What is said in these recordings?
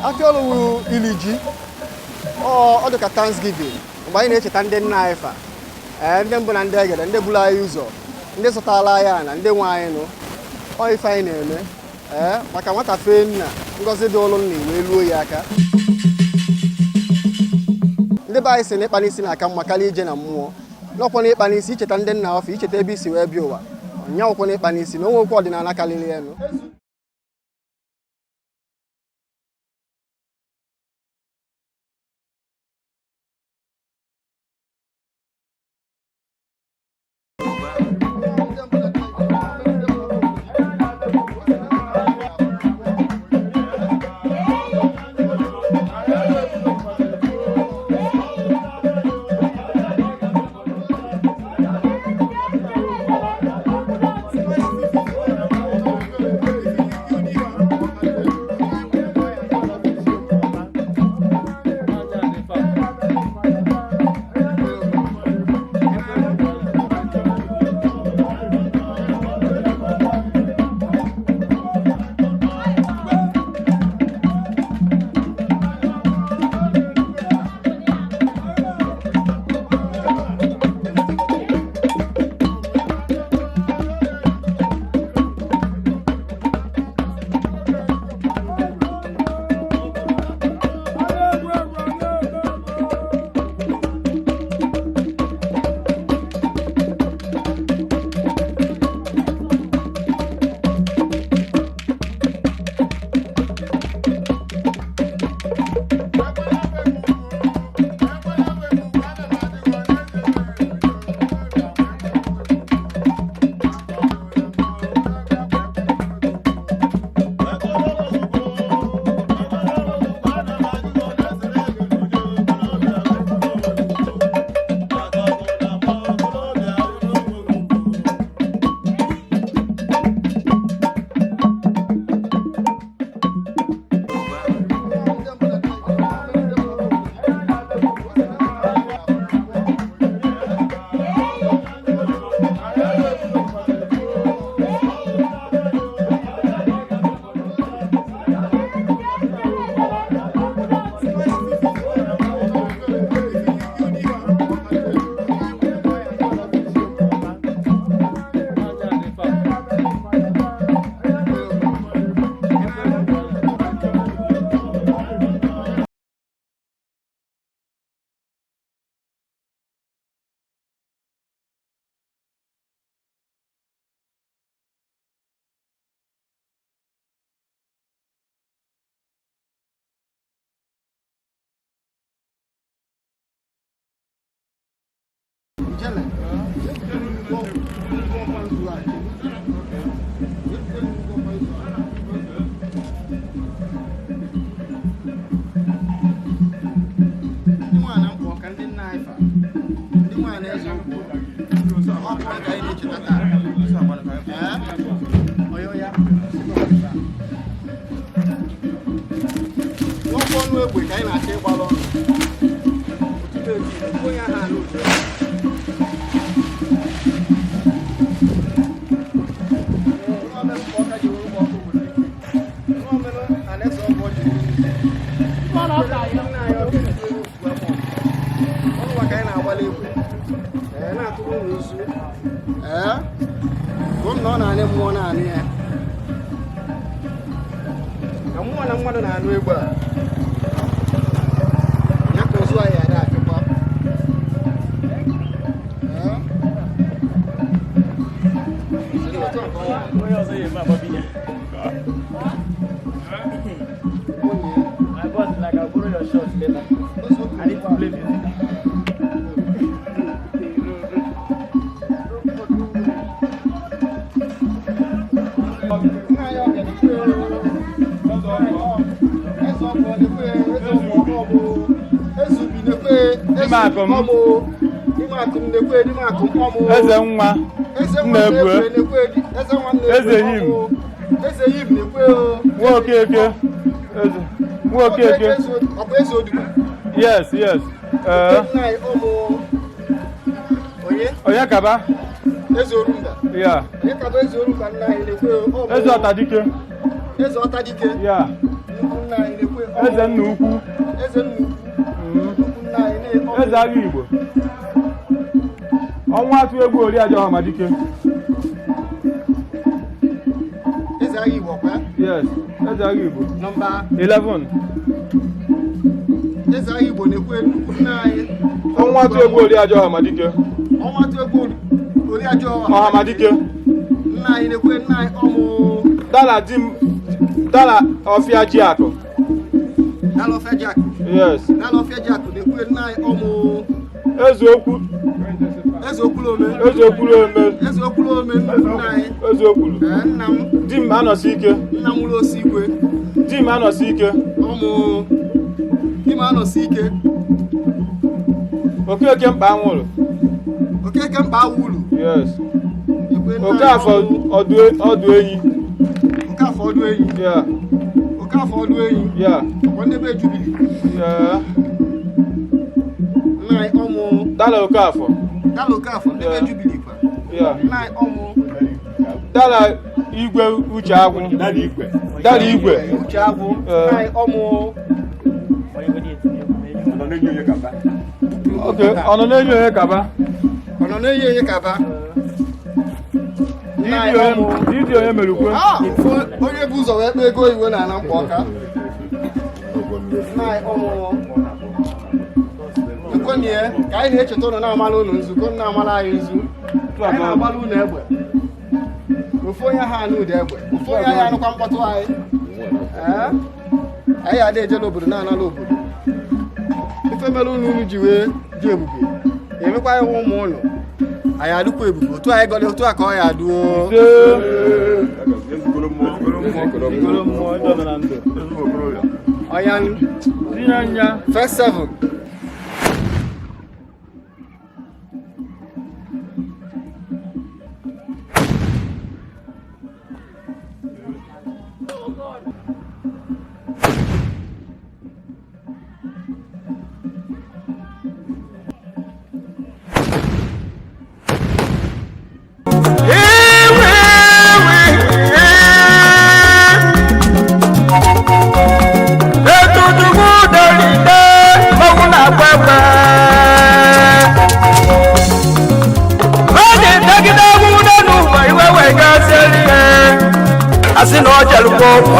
Afịa ọlụ wụ ili ji. Ọ dị ka Thanksgiving mgbe anyị na-echeta ndị nna anyị fa, ee, ndị mbụ na ndị egede, ndị buru anyị ụzọ, ndị zụtara anyị ana, ndị nwe anyị nụ. Ọ ife anyị na-eme, ee, maka nwata fee nna, ngọzi dị ụlụ nna wee luo ya aka. Ndị be anyị sị na ịkpa n'isi na-aka mma karịa ije na mmụọ. N'ọkwa na ịkpa n'isi, icheta ndị nna ọfụ, icheta ebe isi wee bịa ụwa, ọnyanwụkwa na ịkpa n'isi na onwekwa ọdịnala karịrị elu. N'ọkwa ọnụ egbe ka anyị na-achọ ịgbalụ ọnụ. Otu na-eti, onye ahụ alụ udo. Ọ na-anị mmụọ na-anị ya na mmụọ na mmadụ na-anụ egbe a ya ka ozu anyị ada achụkwa. My boss is like, I'll borrow your shirt later. I need to play music. Eze nwa Nnebue, Eze Him, Nwokeke, Eze Nwokeke. Yes, yes. Onye kaba? Eze Orumba. Yeah. Onye kaba Eze Orumba nna anyị na-ekwe. Eze Ọtadike. Eze Ọtadike. Yeah. Nnukwu nna anyị na-ekwe. Eze nna ukwu. Eze nna ukwu, nna anyị na Eze agha Igbo. Ọnwa atụ egwu Oriaja Ọhamadike. Eze agha Igbo kwa? Yes, eze agha Igbo. Nọmba 11. Eze agha Igbo na-ekwu nnukwu nna anyị. Ọnwa atụ egwu Oriaja Ọhamadike. Ọnwa atụ egwu Oriaja Ọhamadike. Nna anyị na-ekwu nna anyị ọmụ. Dala di m, Dala ọfịa ji akụ. Dala ọfịa ji akụ. Yes. Dala ọfịa ji akụ na-ekwu nna anyị ọmụ. Eze okwu. Eze okwulu ome. Eze okwulu ome. Eze okwulu ome, nna anyị. Eze okwulu. Ee, nna m. Di m anọsi ike. Nna m nwụrụ osi igwe. Di m anọsi ike. Ọmụ di m anọsi ike. Okeke mkpa anwụrụ. Okeke mkpa awụrụ. Yes. Ekwe nna anyị Okafọ ọmụ. ọdụ enyi. Okafọ ọdụ enyi. Yeah. Okafọ ọdụ enyi. Yeah. Ọkwa ndị be Jubilee. Yeah. Nna anyị ọmụ. Dala Okafọ. Dala Okafọ ndị be Yeah. Jubilee kwa. Yeah. Nna anyị ọmụ. Dala igwe uche agwụ. Dala igwe. Uche agwụ. Eh. Nna anyị ọmụ. Okay, ọ nọ na-enyi onye kaba? Ọ nọ na-enyi onye kaba. Nna anyị ọmụ. Didi onye merukwe. Ah, onye bụ ụzọ wee kpee ego iwe na ala mkpọ ọka. Nna anyị ọmụ. Ekwenye ka anyị na-echeta ụnụ na-amala ụnụ nzu, ka ụnụ na-amala anyị nzu. Anyị na-agbala ụnụ egbe. Ofu onye ha anụ ụda egbe. Ofu onye anyị anụkwa mkpọtụ anyị. Ee? Anyị ada ejela obodo na-anala obodo. Ife mere ụnụ unu ji wee dị ebube. Emekwa anyị ụmụ ụnụ. Anyị adịkwa ebube. Otu anyị gọrọ otu a ka ọ ya adụo. Igolo mmụọ ndị nọ na ndụ. Ọya. Tinye anya. First seven. Asị na ọ jelụkwa ọgwụ,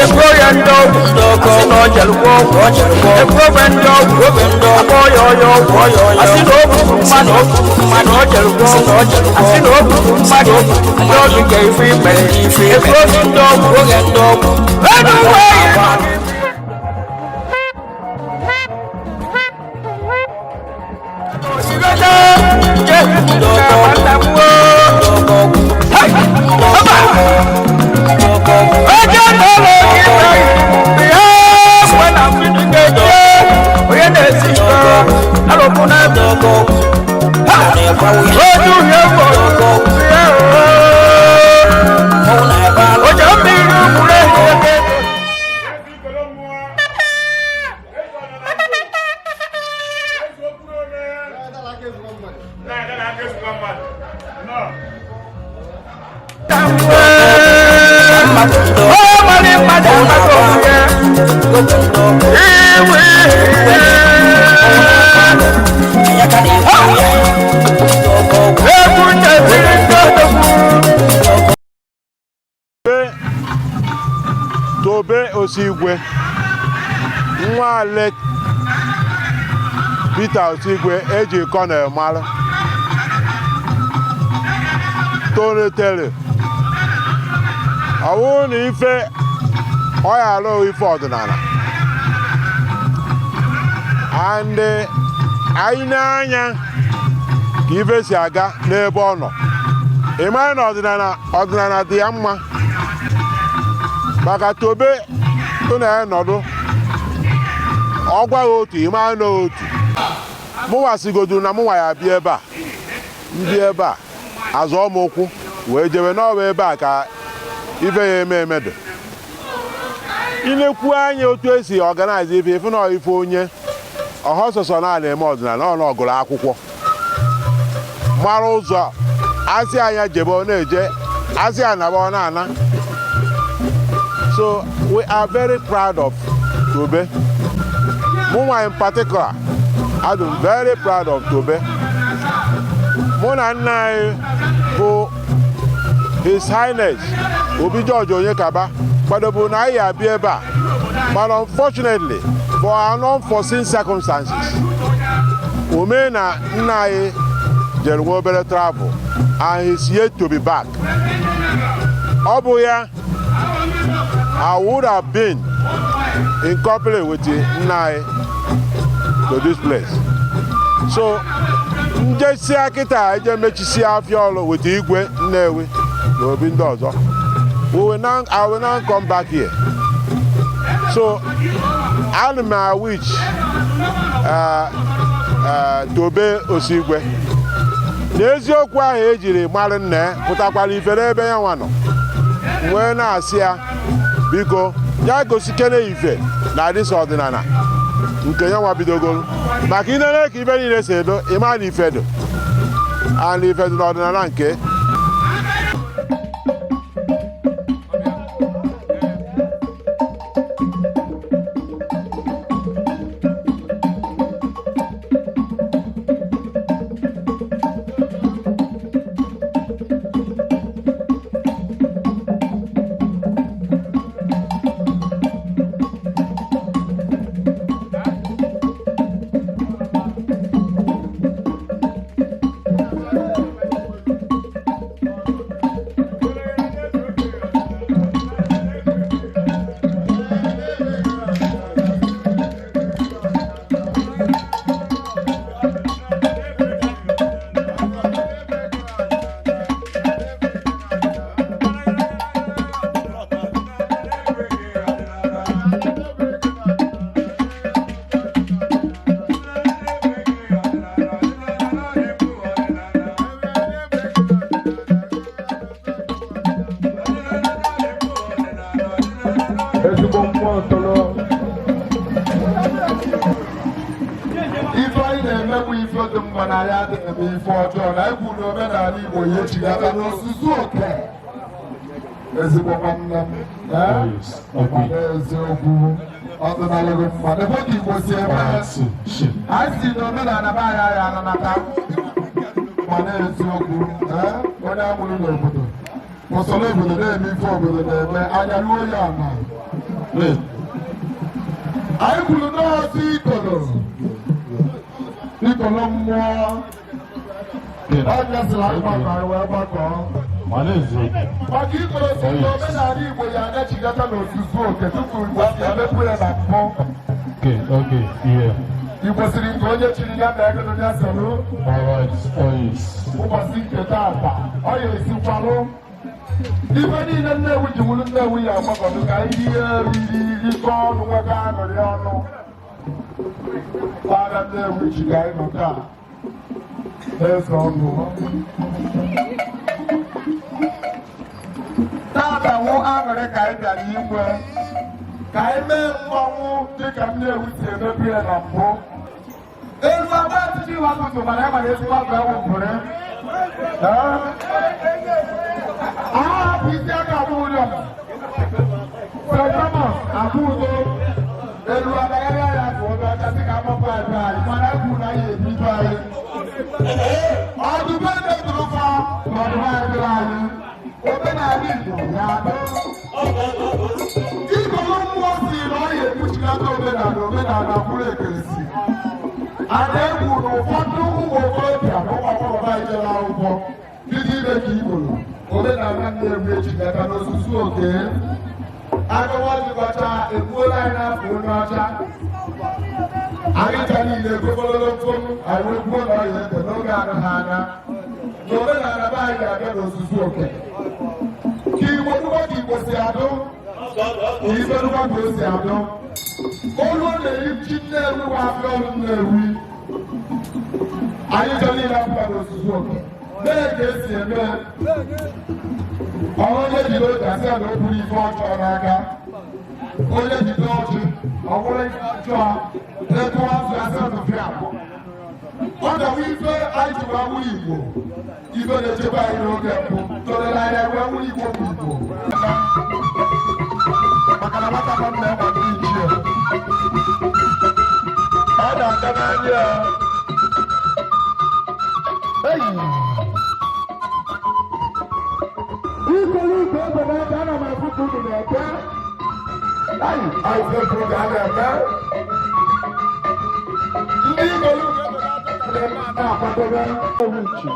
ego ya ndị ọgwụ, asị na ọ jelụkwa ọgwụ, ego ogbe ndị ọgwụ, akpọ ya ọya ọgwụ, asị na o gburu mmadụ, mmadụ ọ jelụkwa ọgwụ, asị na o gburu mmadụ, ndị ọgwụ ga ife imere, ego oge ndị ọgwụ, oge ndị ọgwụ, enu uwe ya. Tobe Osigwe, nwa late Peter Osigwe eji Colonel mara, tolitere ọ bụrụ na ife ọ ya alụ ife ọdịnala and anyị na-anya ka ife si aga n'ebe ọ nọ, ị mara na ọdịnala ọdịnala dị ya mma maka Tobe tụ na ya nọdụ ọ gwaghị otu ị mara na otu mụnwa sigodu na mụnwa ya bịa ebe a ndị ebe a azụọ m ụkwụ wee jebe n'ọba ebe a ka ife ya eme emedo ilekwu anya otu esi organize ife ife na ife onye ọha sọsọ na na-eme ọdịnala ọ na ọgụrụ akwụkwọ mara ụzọ asị anya jebe ọ na-eje asị anaba ọ na-ana. So we are very proud of Tobe. Mụnwa in particular, I'm very proud of Tobe. Mụ na nna anyị bụ His Highness Obi George Onyekaba kwadobu na anyị abịa ebe a, but unfortunately, for unforeseen circumstances, o mee na nna anyị jere nwa obere travel and he's yet to be back. Ọ bụ ya, I would have been in company with nna anyị to this place. So njesia kịta eje mechisi afịa ọlụ with Igwe Nnewi na obi ndị ọzọ. We will now, I will now come back here. So ana m wish Tobe Osigwe na eziokwu ahụ ejiri mara nna ya pụtakwara ife n'ebe ya nwa nọ, wee na-asị ya biko ya gosikene ife na adịsị ọdịnala nke ya nwa bidogoro, maka inere ka ife niile si edo ịma na ife do and ife dị n'ọdịnala nke. Ezigbo mmụọ ntolo ife anyị na-eme bụ ife dị mma na ya adịghị eme ife ọjọọ na egwu na omenala Igbo ya echigata n'ozuzu oke. Ezigbo nwanne m, eziokwu ọdịnala gị mma ebe ka Igbo si eme anyị si na omenala be anyị anyị ananata mana eziokwu onye amụrụ n'obodo usoro obodo na-eme ife obodo na-eme anya ruo ya ama. Anyị kwuru n'ọsọ ikolo ikolo mmụọ ọnya sịrị anyị gbakọ, anyị wee gbakọọ maka ikolo si na omenala Igbo ya anachigata n'ozuzu oke tupu Igbo si emepụ ya na mbụ. Igbo siri nke onye chiri ya na ego ya soro ụbọchị nke taata ọ ya esikwalụ ife niile Nnewi ji wuru Nnewi ya agbakọdụ ka anyị rie eriri rikọ ọnụ nweta aṅụrị ọnụ gbara Nnewi ji ka anyị nọ taa na-eze ọnụ taata wụ aṅụrị ka anyị bịara inwe ka anyị mee mmọnwụ dịka Nnewi si emebu ya na mbụ. Elu agba atụtụ iwe atụtụ mana e nwere ezigbo agba ewu mbụrụ. Ahapụ isi aka abụ William St. Thomas Abudo elu agagharị ya bụ onye ọcha sị ka agbapụ anyị anyị mana ekwu na anyị ebido anyị ọdụbe ndị tụrụ fa na ọdụbe anyị dịrị anyị omenala Igbo ya adị. Ikolo mmụọ si na ọ ya ekpuchikata omenala omenala bụrụ ekeresi a na-egwu na ụfọdụ ụmụ okorobịa na ụmụ agbọghọ anyị jere akwụkwọ bido ime ka Igbo omenala Nnewi echigata n'ozuzu oke agụwa jikọcha egbuola anyị n'afọ onye ọcha anyị ncha niile gogololo mfom anyị wee gbuo na ọya ede n'oge anụghị anya na omenala be anyị ga-abịa n'ozuzu oke ka Igbo dụkwa ka Igbo si adụ ka ife dụkwa ka o si adụ olu na-eyi chi Nnewi wa afịa ọrụ Nnewi anyị ncha niile apụta n'ozuzu oke mee ka esi eme onye jide oge asị ya na o buru ife ọjọọ n'aka onye jide ọjị ọ bụrụ ife ọjọọ etu azụ asị ọtụfịa ọ gawa ife anyị ji wee wụrụ Igbo ife na-echekwa anyị n'oge mbụ tọrọ anya wee wụrụ Igbo bụ Igbo. Maka na nwata bụ nna ya ndị ichie. Ọ na-aga n'anya ya. Eyi! Ikolu ite egbe n'aka, ana m afụ ka unu na-eke. Ayi, ayi, ekwu ka a na-eme. Ndị ikolu ite egbe n'aka ka na-eme a na-akwadobe ewu nchi.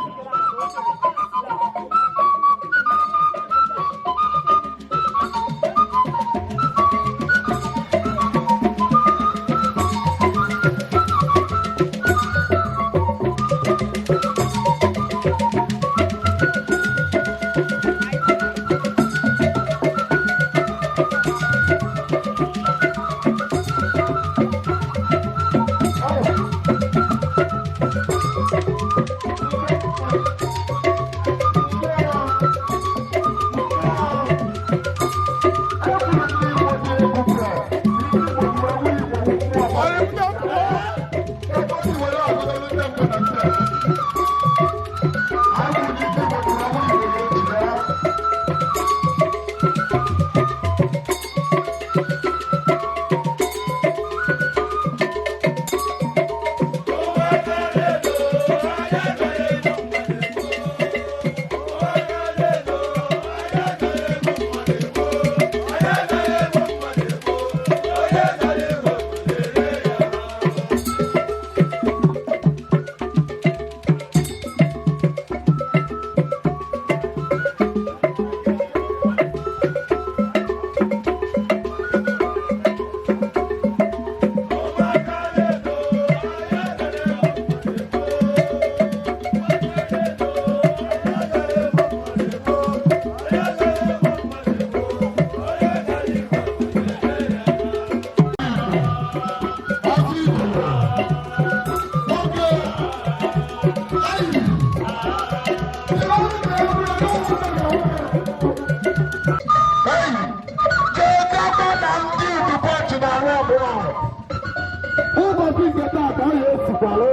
Ụbọchị nke taa ka ọ ya esikwalụ.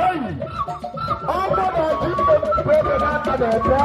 Eyi! Ọgbọ na-eji mmepe ebe n'aka na-ete.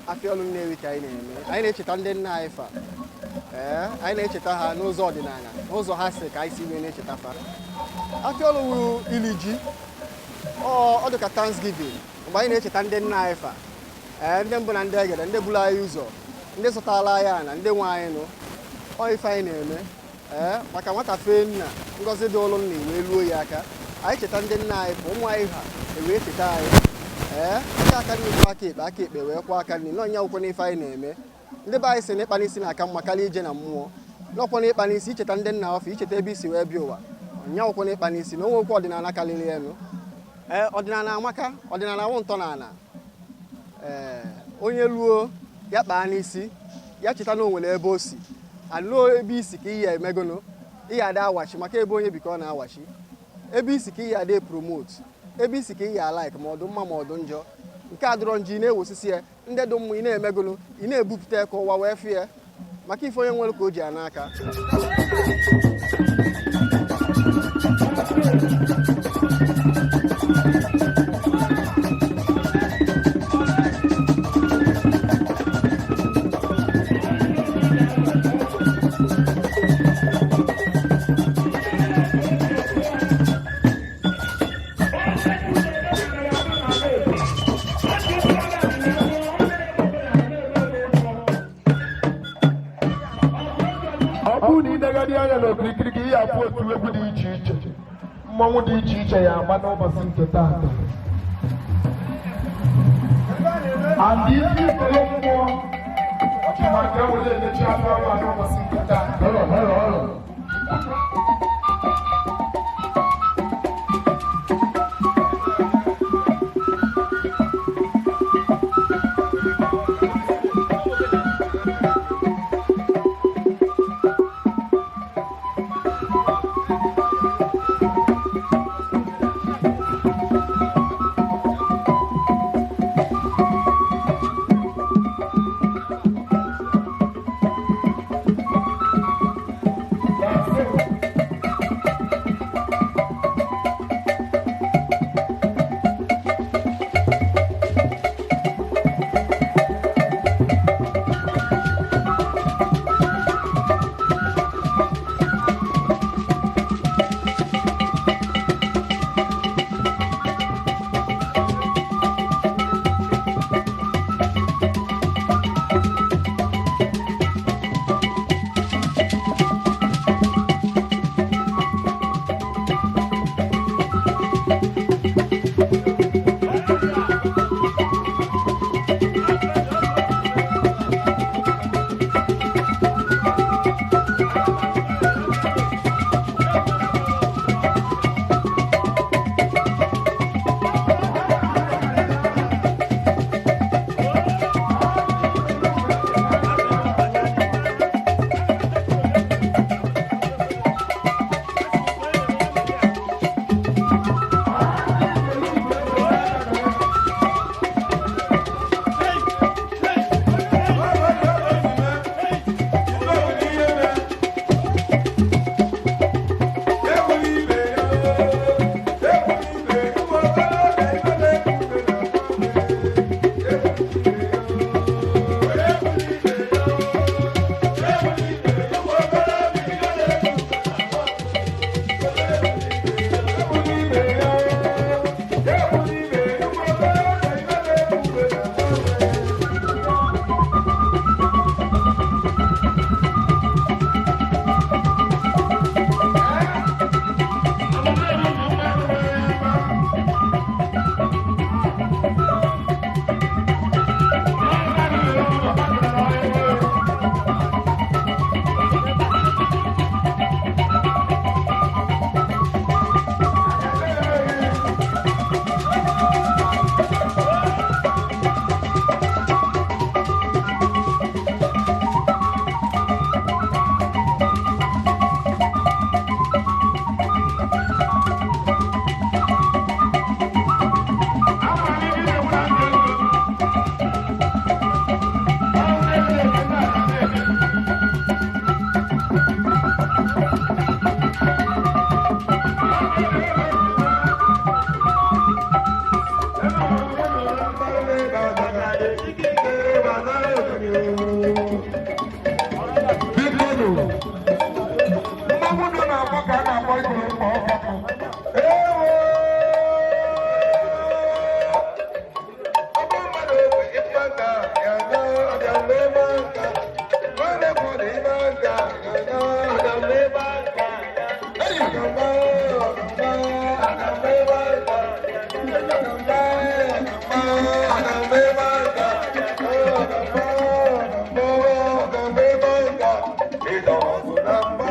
Afịa ọlụ Nnewi ka anyị na-eme. Anyị na-echeta ndị nna anyị fa. Ee, anyị na-echeta ha n'ụzọ ọdịnala, n'ụzọ ha si ka anyị si wee na-echeta fa. Afịa ọlụ wuru ili ji. Ọ dị ka Thanksgiving mgbe anyị na-echeta ndị nna anyị fa. Ee, ndị mbụ na ndị egede, ndị buru anyị ụzọ, ndị zụtara anyị ana, ndị nwe anyị nụ. Ọ ife anyị na-eme. Ee, maka nwata fee nna, ngọzi dị ụlụ nna wee luo ya aka. Anyị cheta ndị nna anyị fa, ụmụ anyị ha ewee cheta anyị. Ee, aka aka nri kwa aka ekpe, aka ekpe wee kwa aka nri. N'ọnya akwụkwọ n'ife anyị na-eme. Ndị be anyị sị na ịkpa n'isi na-aka mma karịa ije na mmụọ. N'ọkwa na ịkpa n'isi, icheta ndị nna ọfụ, icheta ebe isi wee bịa ụwa. Nyanwụkwụ na ịkpa n'isi na o nwekwa ọdịnala karịrị elu. Ee, ọdịnala amaka, ọdịnala awụ ntọala. Ee, onye luo ya kpaa n'isi ya, cheta na o nwere ebe o si alụọ, ebe isi ka iyi emegono iyi ada awachi, maka ebe onye bi ka ọ na-awachi, ebe isi ka iyi ada promote, ebe isi ka iyi alike, ma ọ dị mma ma ọ dị njọ. Nke a dịrọ njọ, ị na-ewosisi ya. Ndị dị mma, ị na-emegolo, ị na-ebupụta ka ụwa wee fie, maka ife onye nwere ka o ji ya n'aka. Ọ bụrụ na ị negharị anya n'okirikiri gị, ihe afụ otu egwu dị iche iche, mmọnwụ dị iche iche ya agba n'ụbọchị nke taata. And isi ikele mmụọ maka ewere emechi afọ ọrụ a n'ụbọchị nke taata. Bikonu, mmanwụ nọ na-akpọ ka a na-akpọ ikoro mkpa ọkpọkọ. Ewo! Ọgbọ mmadụ ogbe ịkpa nka, ya na ọbịa mmemme nka. Nwanne mmadụ ịgba nka, ya na ọbịa mmemme nka. Eyi ọgamba, ọgamba, ọgamba ịgba nka. Ọgamba, ọgamba, ọgamba ịgba nka. Ọgamba, ọgamba, ọgamba ịgba nka. Ịdọrọ ọzọ na mgba.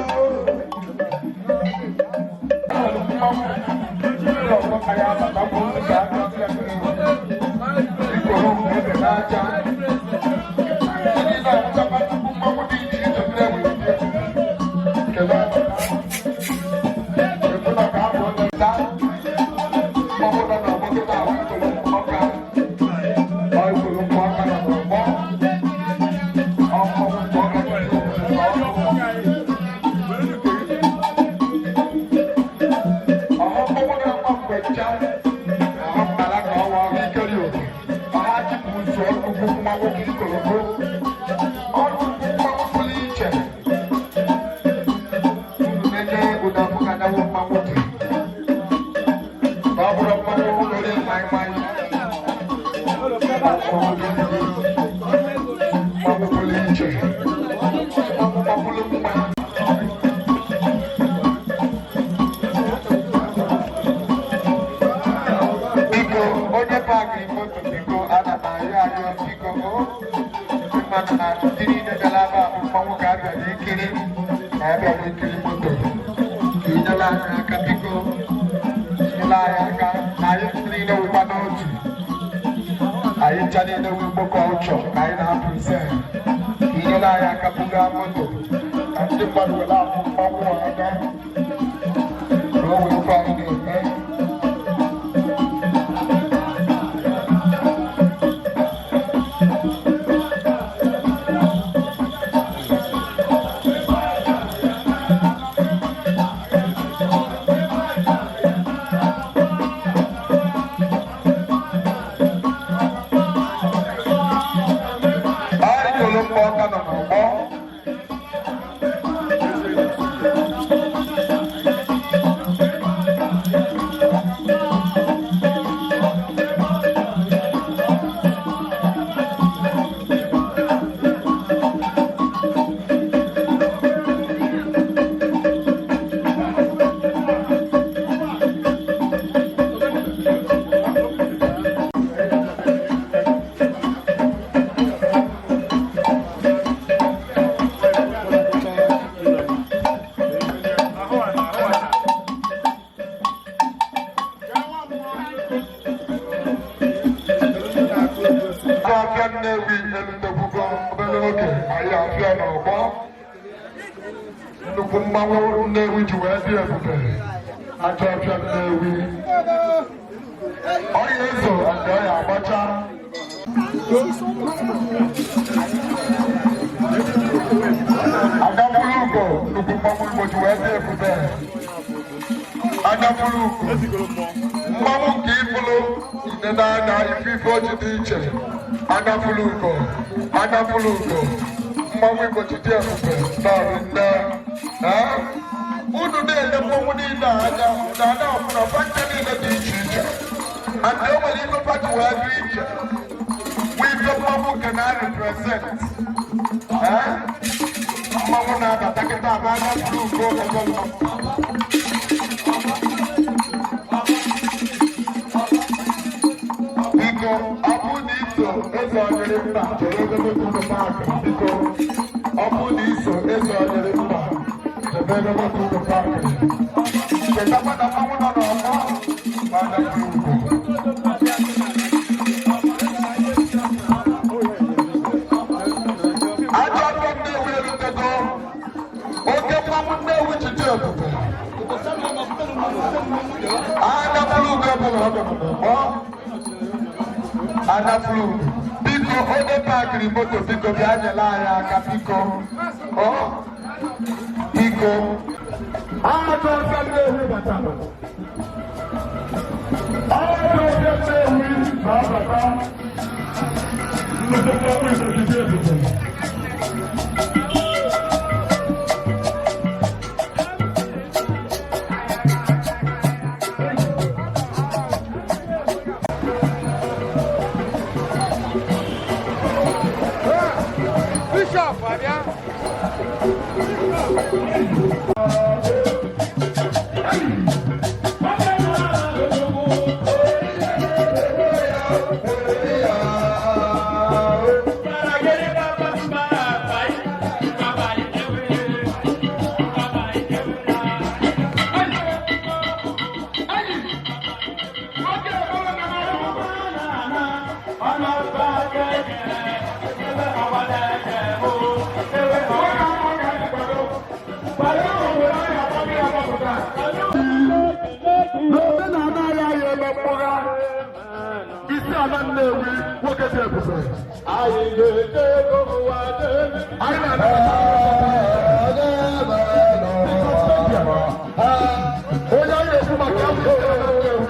Maịmaị. Mmanwụ pụrụ iche, mmanwụ mapụrụ mma. Biko, onye pakịrị moto, biko, ana m arịọ arịọ, biko o mmadụ na ndị niile bịara ebe a bụ mmanwụ ka a bịara ikiri na abịara ikiri moto, ka inyere anyị aka. Biko, nyere anyị aka na anyị niile wụkwa n'otu. Anyị ncha niile wụ Igbo culture ka anyị na-apresent. Ka inyere anyị aka buga moto ka ndị mmadụ were afụ mmanwụ anya ka o wee kwe anyị na-eme. Arịgolo mgbe ọka nọ n'ọgbọ. Ndị afịa Nnewi elutekwugo. Obere oge, anyị afịa n'ọgbọ. Nnukwu mmanwụ Nnewi ji wee dị ebube, ajọ afịa Nnewi, ọya ezo and ọya agbacha. Agafuru ugo, nnukwu mmanwụ Igbo ji wee dị ebube, agafuru ugo, mmanwụ nke ifulu ine n'anya ife ife oji dị iche. Agafuru ugo, agafuru ugo, mmanwụ Igbo ji dị ebube nọrị nne. Ee, unu na-ele mmanwụ niile anya na ana ọbụla pati niile dị iche iche, and o nwere ife pati wee dị iche bụ ife mmanwụ nke na represent. Ee, mmanwụ na-abata kịta bụ agafuru ugo ebe. Biko, ọ bụrụ na iso eze onyere mba chere ebe moto park. Biko, ọ bụrụ na iso eze onyere mba chebe ebe moto park. Chetakwa na mmanwụ nọ n'ọgbọ ma agafuru ugo. Ajọ ọjọọ Nnewi erutego. Oke mmanwụ Nnewi ji dị ebube, agafuru ugo ebere ọ bịara n'ọgbọ. Anafuru, biko, onye pakịrị moto, biko, bịa nyere anyị aka. Biko, ọ biko. Ajọ ọfịa Nnewi batara. Ajọ ọfịa Nnewi na-abata. Nnukwu mmanwụ Igbo ji dị ebube. Bishop abịa. N'omenala anyị, anyị eme mgbụgha isi ala Nnewi, nwoke dị ebube. Anyị ga-eje ego ụwa. Anyị na-anabata onye anyị na-ekwu maka ya bụ isi ala Nnewi,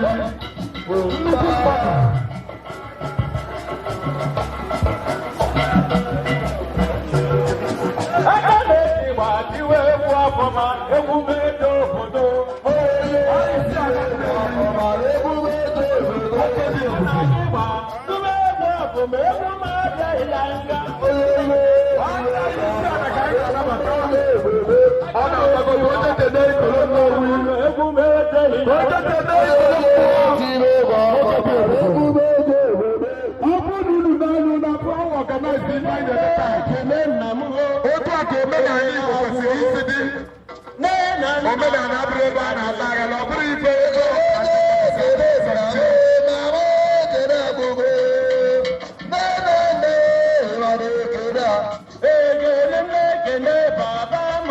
nnukwu mmadụ. Aka na-eti gbatiwe egwu afọma, egwu medo obodo. Isi ala Nnewi, nwoke dị Ọ na-agbagote onye kene ikolo Nnewi. Onye kene ikolo. Ọ bụrụ na unu na-alụ na abụọ organize ife anyị na-eme taa. Otu a ka omenala Igbo kwesịrị isi dị. Omenala abụrụ ebe a na-ata agha na ọ bụrụ ife ego. Ekele m na-ekele baba m,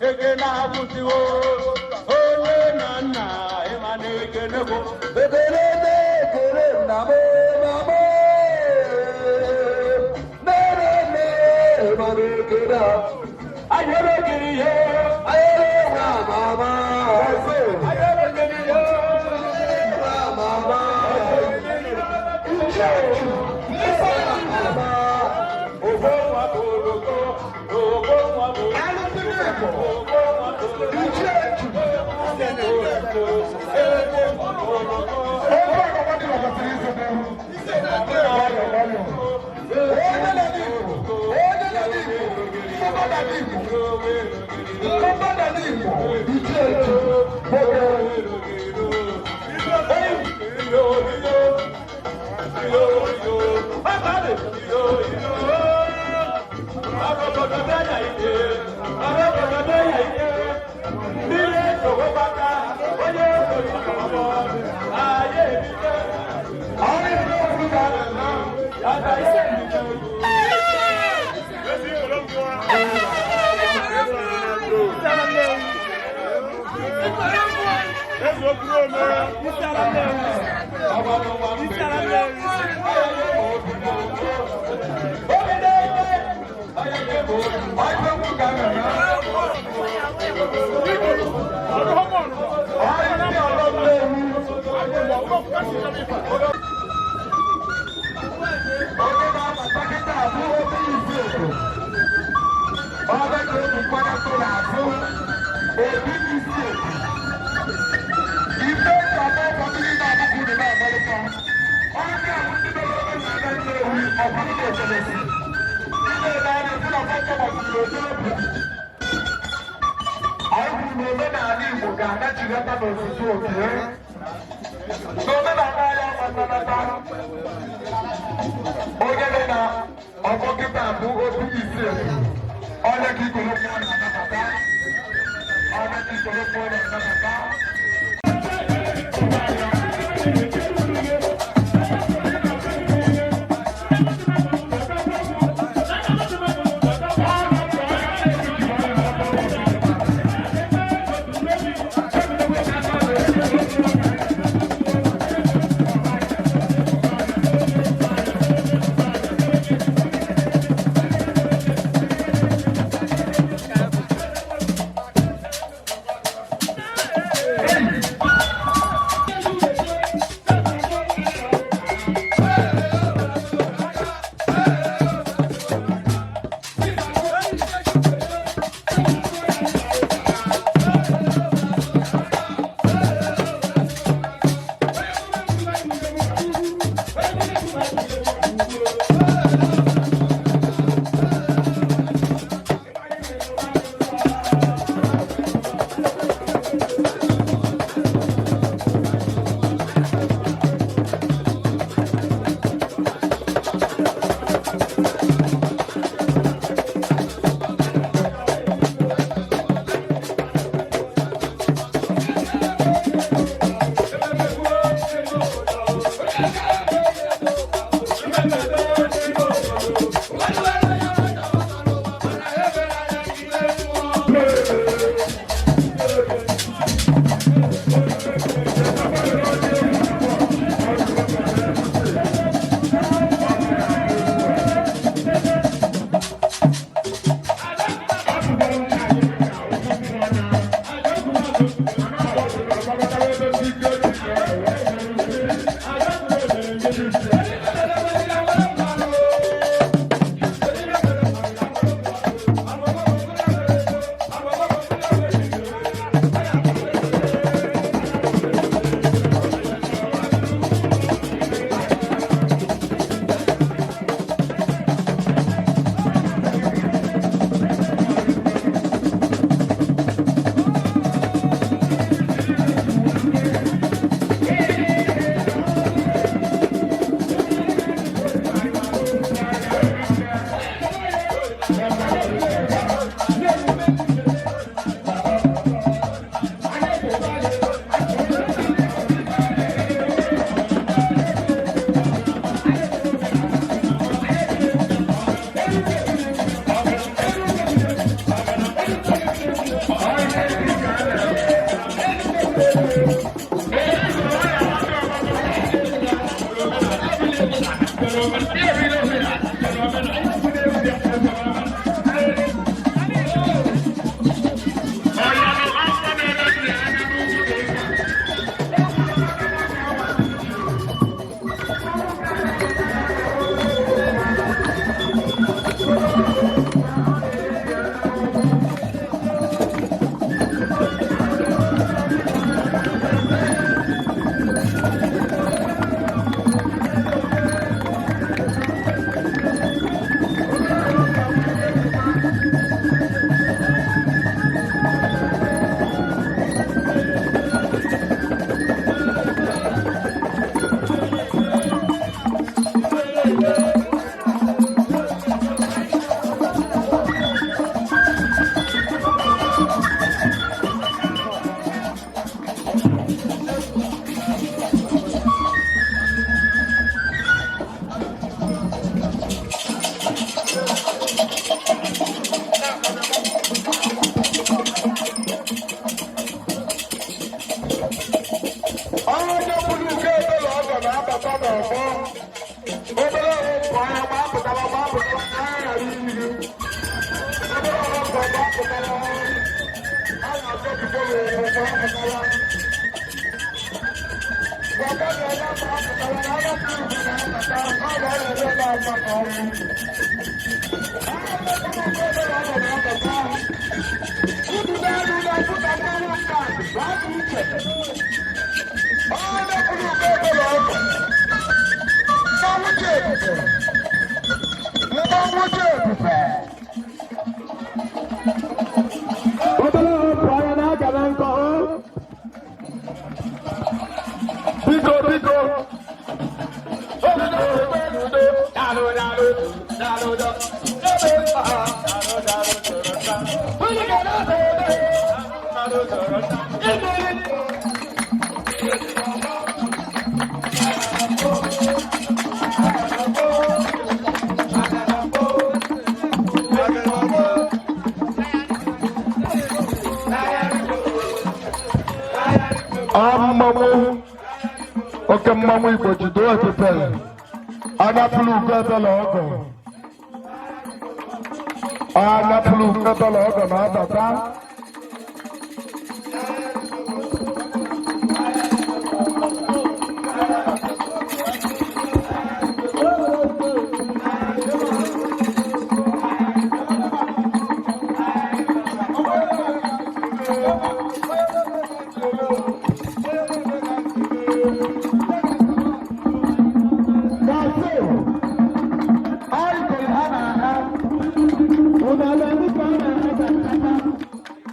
ekele akwụsịwo onye na nna ịma na-ekele bụ Ekele na-ekele nna m na m nne nne ma na-ekele ayere kiri ihe ayere nwa mama ayere kiri ihe nwa mama ogo nwa bụ oloko, ogo nwa bụ ogo nwa bụ Onye na-abata kịta abụ obi izu edo. Ọbẹ ka obi nkwanye tụ n'azụ obi isi edo. Ife nkwado ụfọdụ niile abụghị unu na-amalite. Onye ahụ ndị mere omenala Nnewi ọ bụrụ na ekelesi. Ndị na-ele anya sị na fọnchọ gbaziri otu obi. Anyị kwuru na omenala Igbo ga-anachigata n'ozuzu oke. N'omenala anyị amatanata. Onye nọ na ọkọ kịta bụ obi isi edo. Onye ka ikoro mmụọ na-anabata. Onye ka ikoro mmụọ na-anabata. Onye bụrụ ugo ebere ọgọ na-abata n'ọgbọ. Obere ọrụ anya gbapụtara gbapụtara ka a ghara iri. Obere ọrụ gbapụtara a na-achọpụta n'ụkwụ gbapụtara. Bàbá mi ọlá gbapụtara na ala mmiri na-abata ọ ga-ere na-aba ka ọrụ. Onye bụrụ ugo ebere ọgọ na-abata. Unu na-eru na-apụta mmanwụ nka na-adị iche. Onye bụrụ ugo ebere ọgọ. Mmanwụ ji ebube. Mmanwụ ji ebube. Obere ọrụ anya na-agala nkọ. Biko, biko. Mmanwụ oke mmanwụ Igbo jide ebube anapụrụ ugo ebele ọgọ anapụrụ ugo ebele ọgọ na-abata.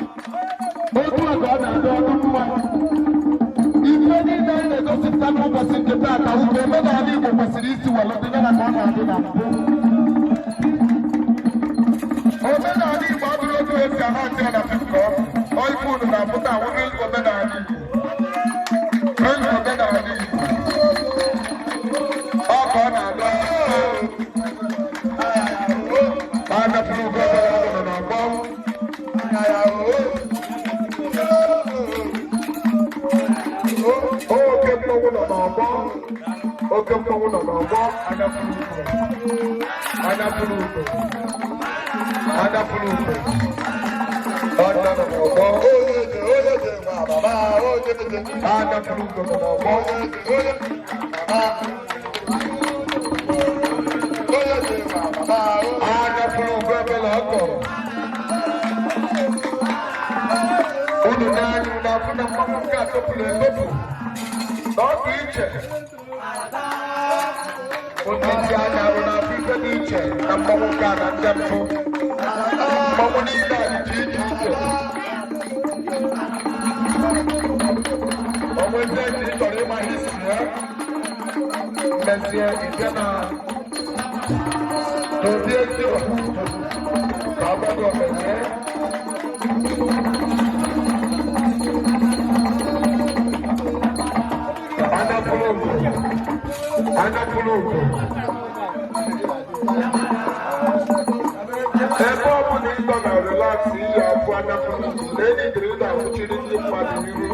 Otu a ka ọ na-adị ọdụ mma. Ife niile anyị na-egosipụta n'ụbọchị nke taa ka ụka omenala Igbo kwesịrị isi welite ya na ka ọ na-adị na mbụ. Omenala Igbo abụrụ otu esi aha ntị na fifkọ ife unu na-apụta awụrụ omenala Igbo. Real omenala Igbo. Ọ ka ọ na-adị. Anapụrụ ugo ebere ọgụ nọ n'ọgbọ. Oke mmọnwụ nọ n'ọgbọ. Oke mmọnwụ nọ n'ọgbọ. Anyapụrụ ugo. Anyapụrụ ugo. Anyapụrụ ugo. Ọnya nọ n'ọgbọ. Anyapụrụ ugo nọ n'ọgbọ. Anyapụrụ ugo ebele ọkọ. Unu na-anya unu afụ na mmanwụ nke a topụrụ etopụ na ọ dị iche. Unu isi anya arụ na afụ ife dị iche na mmanwụ nke a na ndị mbụ. Mmanwụ niile a dịcha iche iche. O nwezie nke ị chọrọ ịma isi ya, mmezie ịbịa na n'obi ezi ọha ka ọ gbado omenye. Anyapụrụ ugo. Anyapụrụ ugo. Ebe ọ bụla ị nọ na relax iyi afụ anyapụrụ ugo na enyi dịrị na-awụchiri ndị mmadụ iru.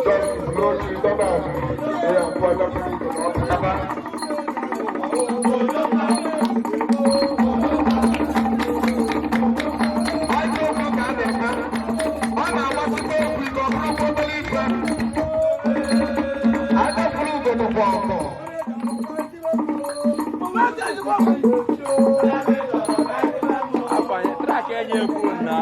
Just bụrụ otu dọba ala iyi afụ anyapụrụ ugo na ọpụtaba. Afanye track enye ekwu na.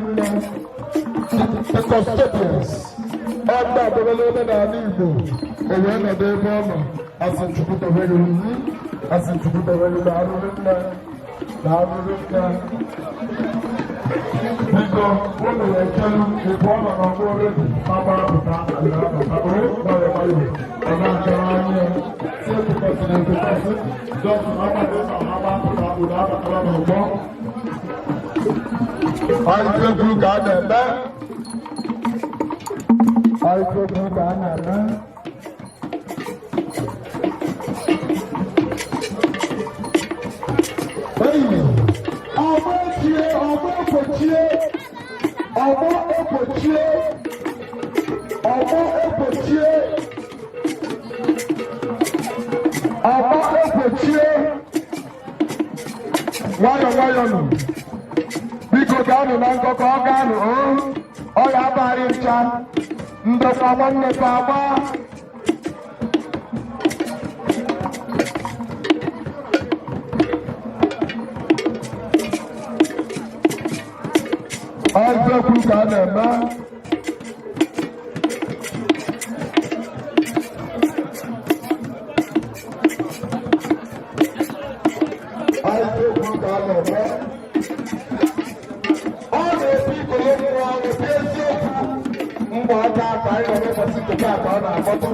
Nne, the custodians, ọgbà àdébẹ́lẹ́ omenala Igbo, o wee nọdụ ebe ọ nọ, asị Chukwu debere unu, asị Chukwu debere unu, arụrụ nne na arụrụ nne. Biko, unu na-echelu ebe ọ nọ n'ọgbọ redio, agbapụta na-abata, o nwayọ nwayọ, ọ na-agara anya, si ekwukọsịrị ekwukọsị, just agbado na agbapụta, unu abatara n'ọgbọ. Anyị kwuru ka a na-eme. Anyị kwuru ka a na-eme. Eyi, ọgbọ echie, ọgbọ ekwochie, ọgbọ ekwochie, ọgbọ ekwochie, ọgbọ ekwochie, nwayọ nwayọ nụ. Biko gaanụ na nkọkọ, ọ gaanụ o ọ ya abaghị ncha ndokwa nwanne ka agba. Ọzọkwu ka a na-eme. Ọzọkwu ka a na-eme. Ọ na-ebu ikolo mmụọ ahụ dị eziokwu mgbe ọ ga-aka anyị nọ n'ụbọchị nke taa ka ọ na-akpọtụ.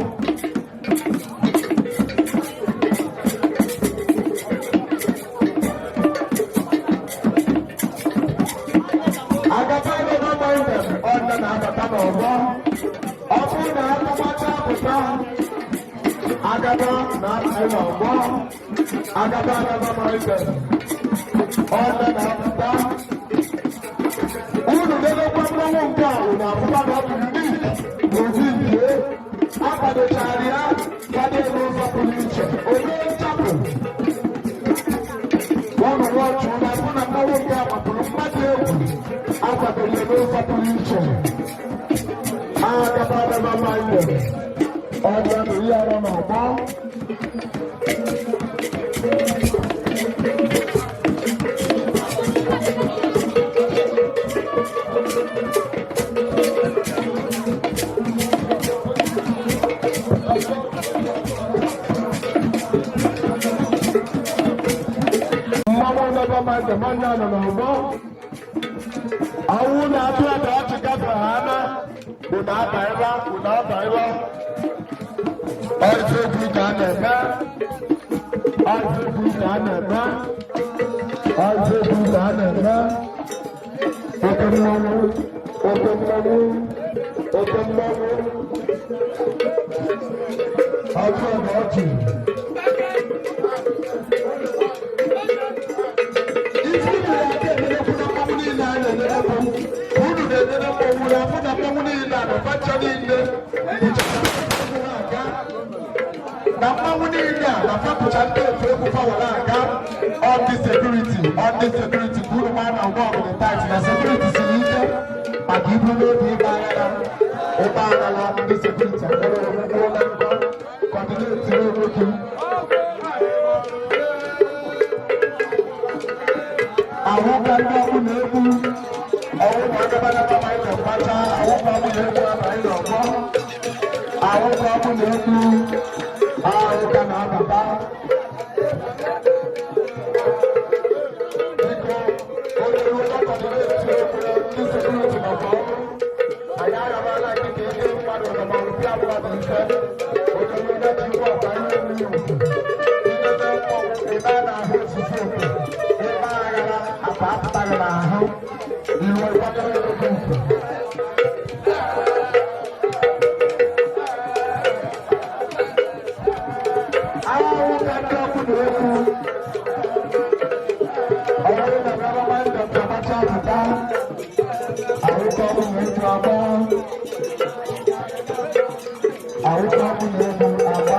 Agaba agaba minded ọnụ na-abata n'ọgbọ. Ọ bụrụ na atụmatụ apụta, agaba na-apụ n'ọgbọ. Agaba agaba minded ọnụ na-apụta. Unu dedekwa mmanwụ nke a, unu afụkwa na ọ bụ unique n'ụdị nke akwadochara ya kwado n'ụzọ pụrụ iche onye nchapụ. Unu nwọchụ na afụ na mmanwụ nke a mapụrụ mmadụ egwu akwadoro ya n'ụzọ pụrụ iche. Agaba agaba minded ọbịa na ihe ara n'ọgbọ. Mmanwụ never mind the man nọ n'ọgbọ. Awụ na-atụ aka ọchị gafere ha na unu abaịla, unu abaịla. Ọjọ ka a na-eme. Ọjọ ka a na-eme. Ọjọ ka a na-eme. Oke mmanwụ, oke mmanwụ, oke mmanwụ. Ọjọ na ọchị. Ife unu na-aga emenekwu na mmanwụ niile a na-emenekwu, unu na-enene mmanwụ na afụ na mmanwụ niile a na facha niile na-aga na mmanwụ niile a na fapụcha ndị otu egwu fawara aga. Ọ dị security, ọ dị security ka unu maa na ọgbọ ọgụ dị tight na security siri ike maka ibu n'obi ịgba aghara ịgba aghara. Ndị security akpọrọ onwe na nkọ coordinate onwe gị. Ahụ ka ndị ọkụ na-egbu ọwụ na agabagaba ma anyị na-agbacha ahụ ka ọkụ na-egbu abanye n'ọgbọ. Ahụ ka ọkụ na-egbu, ahụ ka na-abata. Biko, onye ruo n'ọkọdịneti okwu ndị security nọkwa ọrụ anyị agabala nkịta ike mmadụ nọ ma pịa mmadụ ike. Onye ruo na chikwa ọkwa ihe mmiri ugwu ilete mmọnwụ ebe a na-ahụ osisi okwu ebe aghara akpa apụtaghị n'ahụ iwe kwadoro ego ukwu. Ahụhụ ka ndị ọkụ na-ekwu ọrụ na gọọmenti dọkta pụta arụkọ ọkụ na-ekwu agba arụkọ ọkụ na-ekwu agba.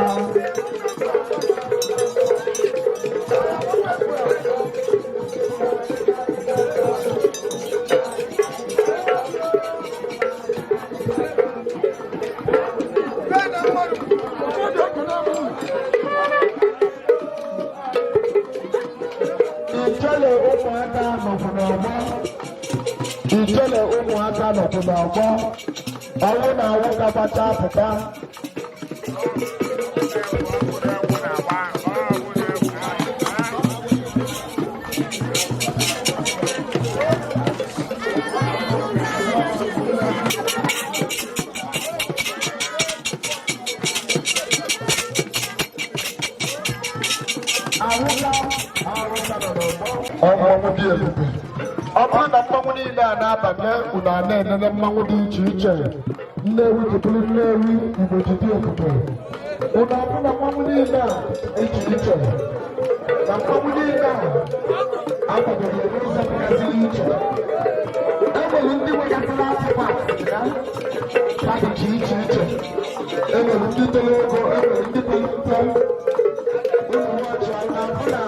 Ijele ụmụaka nọkwa n'ọgbọ. Ijele ụmụaka nọkwụ n'ọgbọ. Ọnwụ na awụ gabacha pụta. Ọmụmụ dị ebube. Ọ bụrụ na mmanwụ niile a na-abanye, unu a na-enene mmanwụ dị iche iche. Nnewi ji bụrụ Nnewi, Igbo ji dị ebube. Unu abụ na mmanwụ niile a iche iche na mmanwụ niile a akwadoro n'ụzọ dịgasị iche. E nwere ndị nwegasịrị atụmatụ ya ha dịcha iche iche. E nwere ndị toro ogo, e nwere ndị pere mpe. Unu nwachi anya afụ na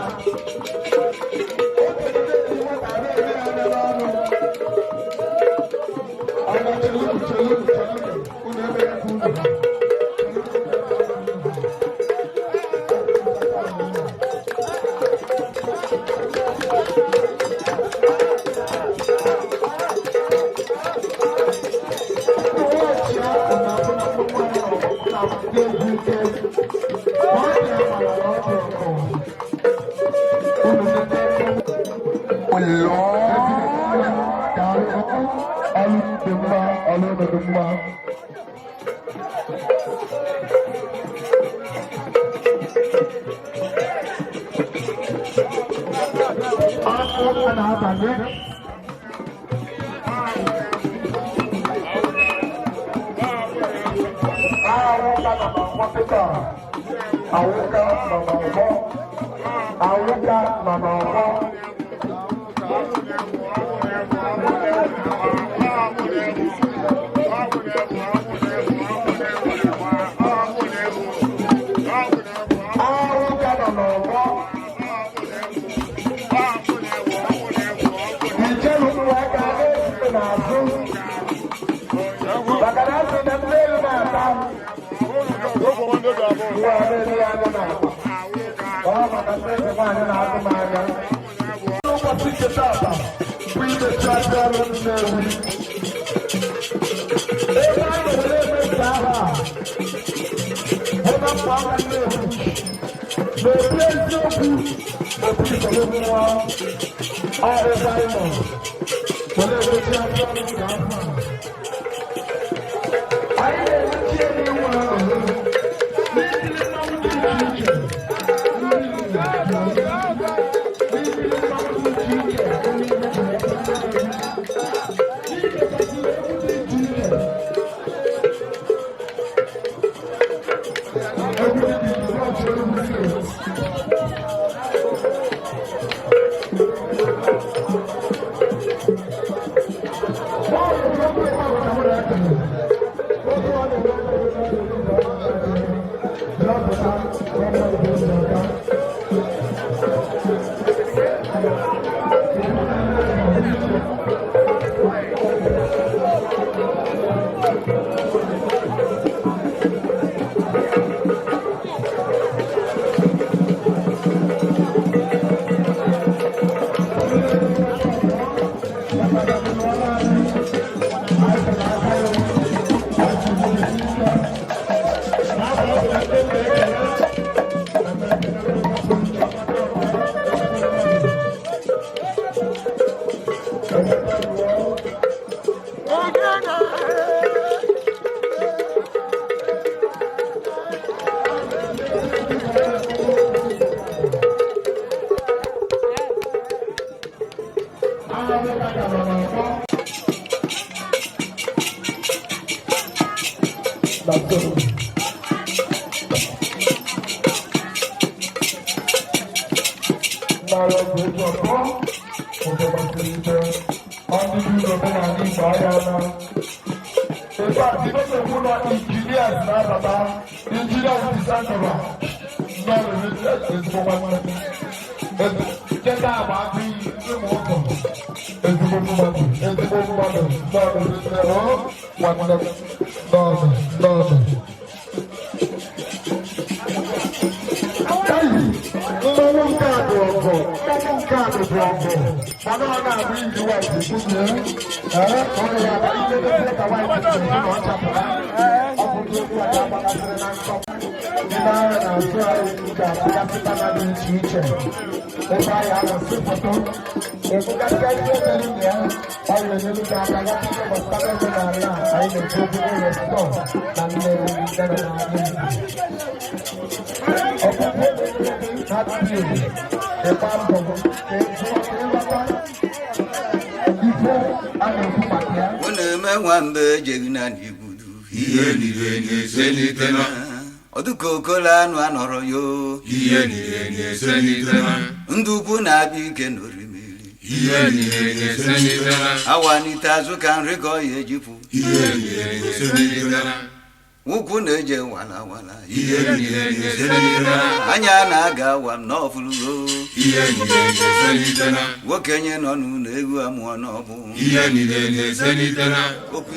Mma. Ọkụ na-abanye. Awụka nọ n'ọgbọ kịta. Awụka nọ n'ọgbọ. Awụka nọ n'ọgbọ. Awụka nọ n'ọgbọ. Ijelu ụmụaka na-esite n'azụ. Maka na asị na nne elu na-ata. Nwa na-ele ya anya n'akpa. Ọ maka nne eze nwaanyị na-atụ m anya. N'ụbọchị nke taata bụ imechi aka ọrụ Nnewi. Ebe a na-ewere emechi aha a bụ na mkpa aka Nnewi. Na-ekwu eziokwu otu isoro mmụọ ọ ebe anyị nọ. Were emechi aka ọrụ nke afọ a. Anyị na-emechi ebe ịnwe ahụ n'ikiri mmanwụ dị iche iche. Ndị Igbo n'ikiri mmanwụ dị iche iche n'ime n'ikekasị egwu dị iche iche. Egwu dị iche iche Enugu Steeti. Bọọlụ bụ okwu ịgba ka mụ na-ekele. Otu ọ na-eme bịapụta gọọmenti esi aka. Na so. Narị ọgụ otu ọkpọ ụbọchị ike ndị dị omenala Igbo ahịa na. In fact, ife na-ekwu na engineers na-abata, engineers designer nọ ezigbo nwanne m. Nketa agba agụ iyi ịmụ ụzọ, ezigbo mmadụ, ezigbo mmadụ nọ nwanne m nọ nọ. Kai, mmanwụ nke a dị ọkụ. Ọgụ mmanụ nke a dịbụ ọgụ, mana ọ na-abụ iji white gbunye ee ka ọ ya aba ike mezie ka white dị na ọ chapụra. Ọ bụ ndị egwu a ga-agbagasịrị na nsọ ndị agha na-azụ anyị ga-agbụgasị banner dị iche iche ebe anyị anọsị foto ebugasịa ihe mere na ya. Ọ ga-enyere gị aka ya ihe gbasara omenala a anyị na-ekwu okwu restore na Nnewi nke nọ n'ala Igbo. Ọkpụkpụ na-enyere gị ịgba mbọ ka ị jụọ ka ịghọta ife a na-ekwu maka ya. Ọ na-eme nwamba ejeghị na n'igwudu. Ihe niile na-eselitela. Ọdụka okolo anụ anọrọ yo. Ihe niile na-eselitela. Ndị ukwu na-abịa ike n'orimiri. Ihe niile na-eselitela. Awanite azụ ka nri ka ọ ya ejipụ. Ihe niile na-eselitela. Ụkwụ na-eje walawala. Ihe niile na-eselitela. Anya na-aga awa m n'ọfụlugo. Ihe niile na-eselitela. Nwokenye nọ n'ụlọ egwu amụọ n'ọbụ. Ihe niile na-eselitela. Okwu.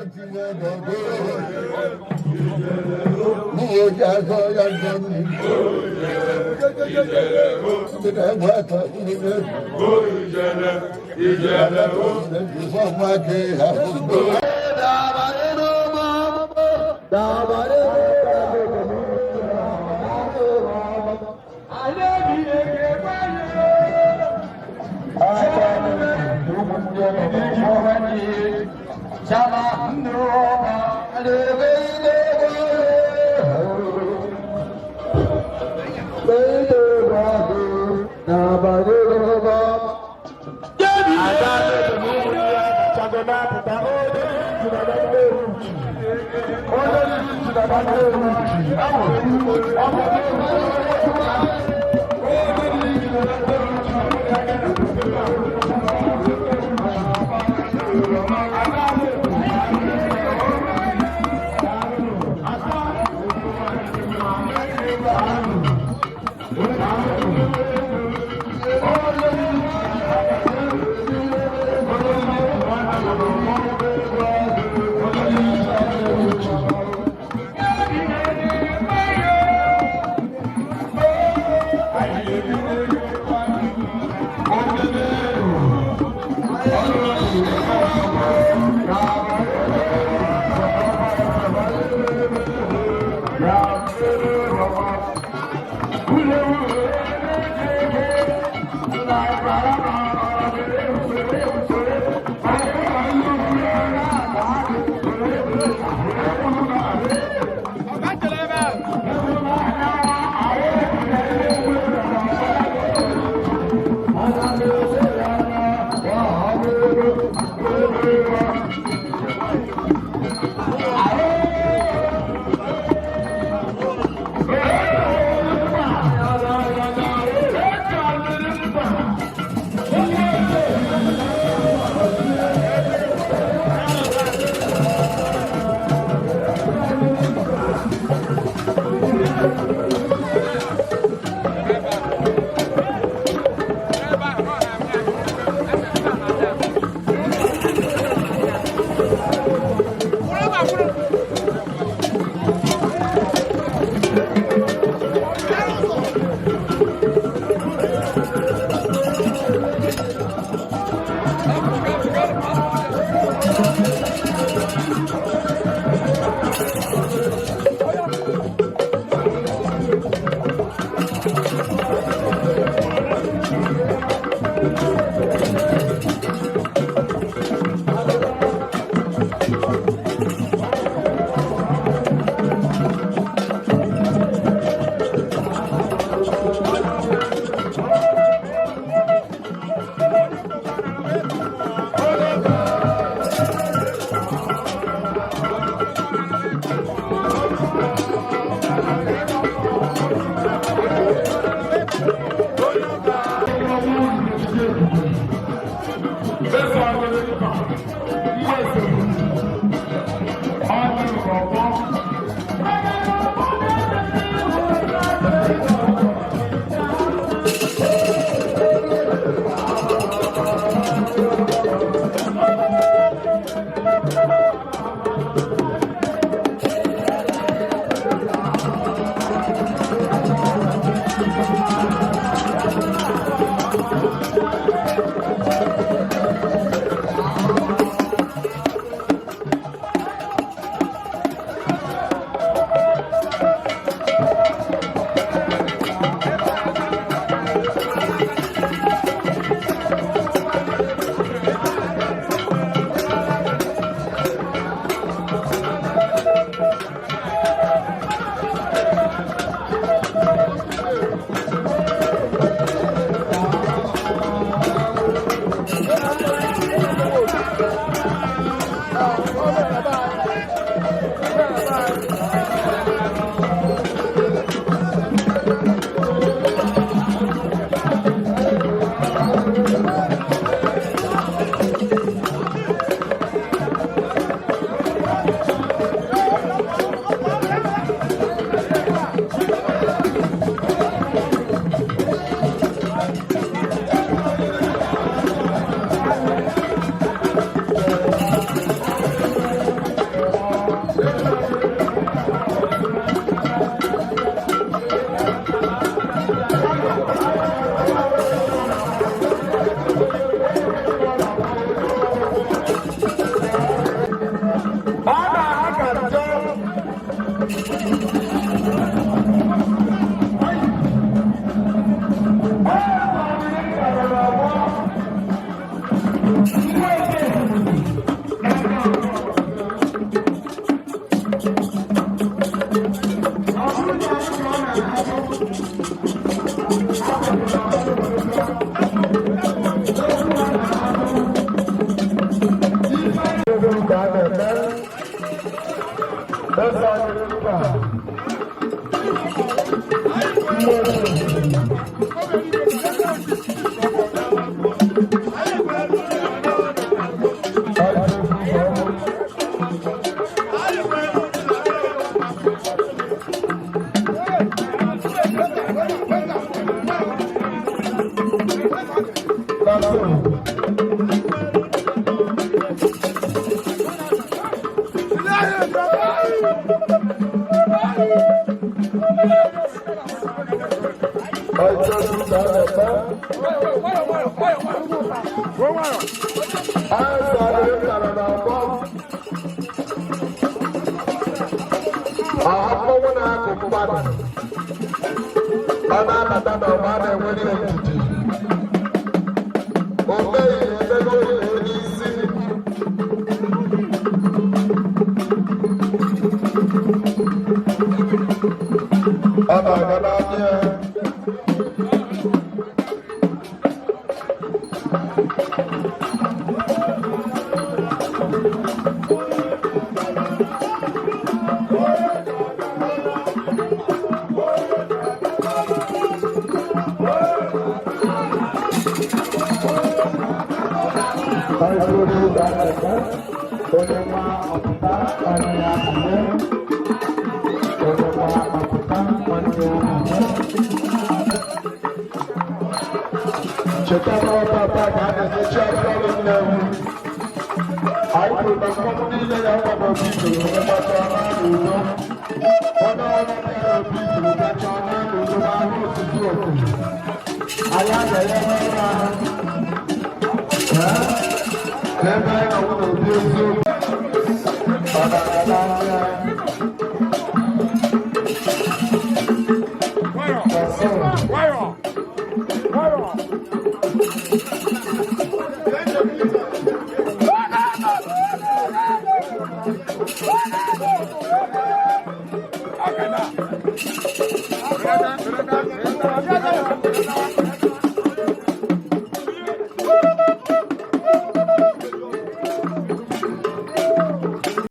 Thank Ọmọnwụ na-akụ mmadụ, ọ na-abata n'ọgba na-enwere ndidi. O meghị emego ihe n'isi. Ọ na-aga n'anya ya. Onye nwa ọpụta, onye ya abanye. Onye nwa ọpụta, nwanne ya abanye. Cheta na ọtata ka a na-emechi ọrụ Nnewi. Anyị kwuru na mmanwụ niile ya nọ n'obi ikoro mgbata n'udo. Onye ọrụ bịara obi ikoro gacha n'udo n'ahụ otutu oku. Anyị agaghị emerụ ahụ. N'ebe anyị nọ n'obi eziokwu. Ọ na-aga n'anya.